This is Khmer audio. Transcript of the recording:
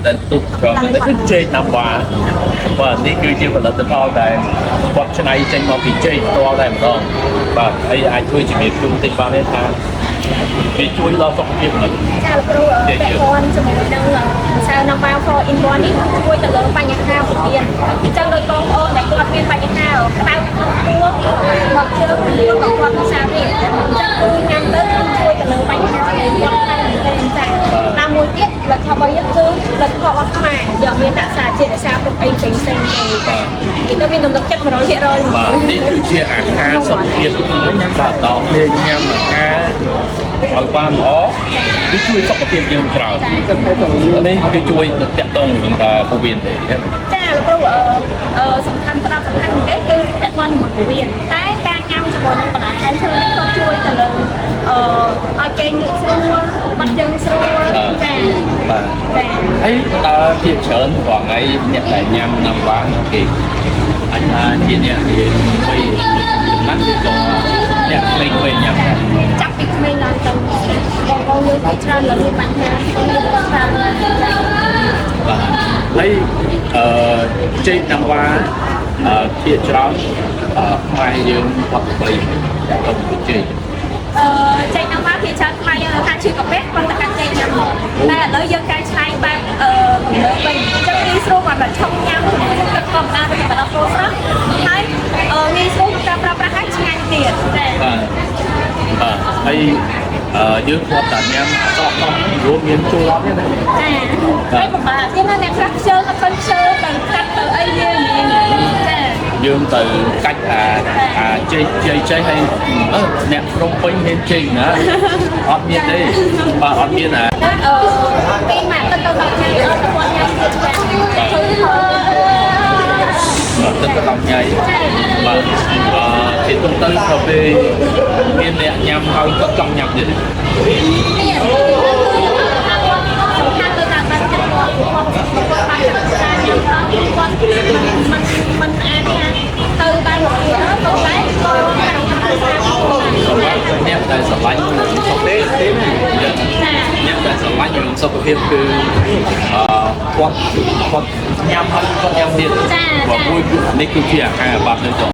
ដែលទុកក្រោមនេះគឺចេកណាំវ៉ាបាទនេះគឺជាផលិតផលដែលគាត់ច្នៃចេញមកពីចេកផ្ទាល់តែម្ដងបាទហើយអាចជួយជំរាបជូនតិចបានទេថាវាជួយដល់សុខភាពមិន ចាលោកគ្រូពាក់ព័ន្ធជាមួយនឹងម្សៅណាំវ៉ា 4 in 1នេះគឺជួយទៅលើបញ្ហាពោះវៀនអញ្ចឹងដោយបងប្អូនដែលគាត់មានបញ្ហាក្តៅក្នុងពោះមកជើងពោះក៏គាត់ពិសាទៀតអញ្ចឹងគឺញ៉ាំទៅគឺជួយទៅលើបញ្ហានៃគាត់ខ្លាំងមែនទែនចាតាមមួយទៀតលទ្ធផលរបស់យើងគឺលទ្ធផលរបស់ខ្មែរយកមានដាក់សារជាតិរក្សាទុកអីផ្សេងផ្សេងទេចាគេទៅមានទំនុកចិត្ត100% បាទនេះគឺជាអាហារសុខភាពបាទដល់គ្នាញ៉ាំអាហារឲ្យបានល្អវាជួយសុខភាពយើងច្រើននេះគឺជួយទៅតាក់ទងនឹងពោះវៀនទេ ចាលោកគ្រូអឺអឺសំខាន់ផ្ដោតសំខាន់គេគឺពាក់ព័ន្ធជាមួយពោះវៀនតែការញ៉ាំជាមួយនឹងបន្លែផ្លែឈើនេះក៏ជួយទៅលើអឺឲ្យគេងក់ស្រួលបាត់ជើងស្រួលចា បាទ ចា ហើយតើភាគច្រើនរាល់ថ្ងៃអ្នកដែលញ៉ាំណាំវ៉ាគេអាចថាជាអ្នកនិយាយបីចំណាស់ឬក៏អ្នកក្មេងៗញ៉ាំ ចាប់ពីក្មេងឡើងទៅបងប្អូនយើងគេច្រើនលើមានបញ្ហាមានច្រើនចា បាទហើយអឺចេកណាំវ៉ាអឺភាគច្រើនអឺខ្មែរយើងគាត់បីតែទៅចេក អឺចេកណាំវ៉ាភាគច្រើនខ្មែរយើងថាឈឺកាពះគាត់តែកាត់ចេកញ៉ាំមកតែឥឡូវយើងកែច្នៃបែបអឺទំនើបវិញអញ្ចឹងងាយស្រួលគាត់តែឆុងញ៉ាំជាមួយនឹងទឹកធម្មតាទៅទឹកដោះគោស្រស់ហើយងាយស្រួលក្នុងការប្រើប្រាស់ហើយឆ្ងាញ់ទៀតចា បាទបាទហើយអឺយើងធ្លាប់តែញ៉ាំសោះសោះរួមមានជ័រទេណា ចាហើយពិបាកទៀតណាអ្នកខ្លះខ្ជិលអត់ទៅខ្ជិលទៅកាត់ទៅអីយើងចា យើងទៅកាច់អាអាចេកចេកចេកហើយអឺអ្នកក្រុមពេញមានចេកណាអត់មានទេបាទអត់មានអា អឺពីមួយទៅទៅ10ថ្ងៃអត់ទៅគាត់ញ៉ាំទៀតចាឃើញផល ទឹកទៅ10ថ្ងៃបាទអឺជាទូទៅទៅពេលមានអ្នកញ៉ាំហើយគាត់ចង់ញ៉ាំទៀត មានគឺថាគាត់សំខាន់ទៅតាមបានចិត្តគាត់គាត់គាត់បានចិត្តការញ៉ាំគាត់មិនមិនអាចថាទៅបានរហូតទៅតែក៏តាមតាម សម្រាប់អ្នកដែលស្រឡាញ់សុខភាពអ្នកដែលស្រឡាញ់រឿងសុខភាពគឺអឺគាត់គាត់ញ៉ាំហើយគាត់ញ៉ាំទៀតបើមួយគឺនេះគឺជាអាហារបាត់នៅចុង